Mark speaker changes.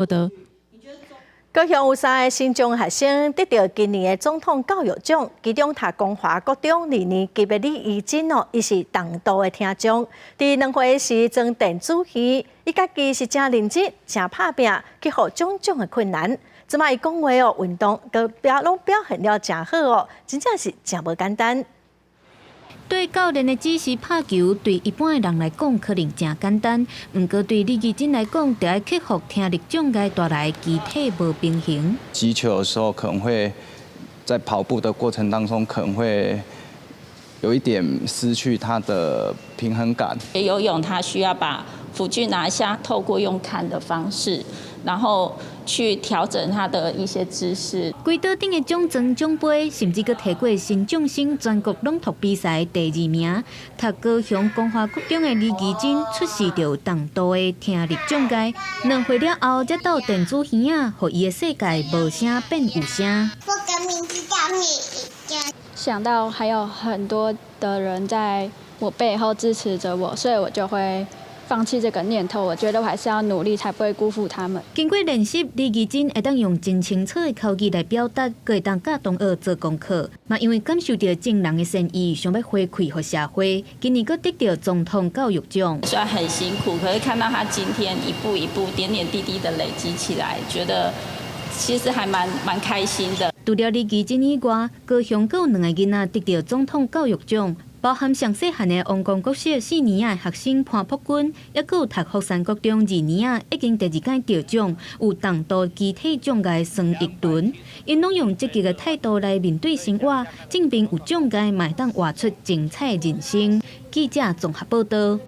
Speaker 1: 道。
Speaker 2: 高雄有三个身障學生得著今年的總統教育獎，其中讀光華國中二年級的李怡貞哦，伊是重度的聽障，佇2歲時裝電子耳，伊家己是誠認真、誠拍拚，克服種種的困難。這擺伊講話哦，運動閣表攏表現了誠好哦，真正是誠無簡單。
Speaker 3: 對教練的指示拍球，對一般的人來講可能誠簡單，毋過對李怡貞來講，著愛克服聽力障礙帶來肢體無平衡。
Speaker 4: 擊球的時候，可能會在跑步的過程當中，可能會有一點失去他的平衡感。
Speaker 5: 游泳，他需要把輔具拿下，透過用看的方式，然後去調整他的一些姿勢。
Speaker 3: 規島頂的獎狀獎盃，甚至閣提過新將生全國朗讀比賽第二名。讀高雄光華國中的李怡貞出世就有重度的聽力障礙，2歲了後才鬥電子耳仔，予伊的世界無聲變有聲。
Speaker 6: 我的名字叫李怡貞。
Speaker 7: 想到還有很多的人在我背後支持着我，所以我就會放棄這個念頭，我覺得我還是要努力，才不會辜負他們。
Speaker 3: 經過練習，李怡貞會當用真清楚的口語來表達，閣會當教同學做功課。嘛因為感受著眾人的善意，想欲回饋予社會，今年閣得著總統教育獎。
Speaker 5: 雖然很辛苦，可是看到他今天一步一步、點點滴滴的累積起來，覺得其實還蠻開心的。
Speaker 3: 除了李怡貞以外，高雄閣有兩個囡仔得著總統教育獎。包含上細漢的王光國小四年仔的學生潘璞君，抑閣有讀福山國中二年仔已經第二屆得獎，有重度肢體障礙孫奕倫，𪜶攏用積極的態度來面對生活，證明有障礙嘛會當活出精彩人生。記者綜合報道。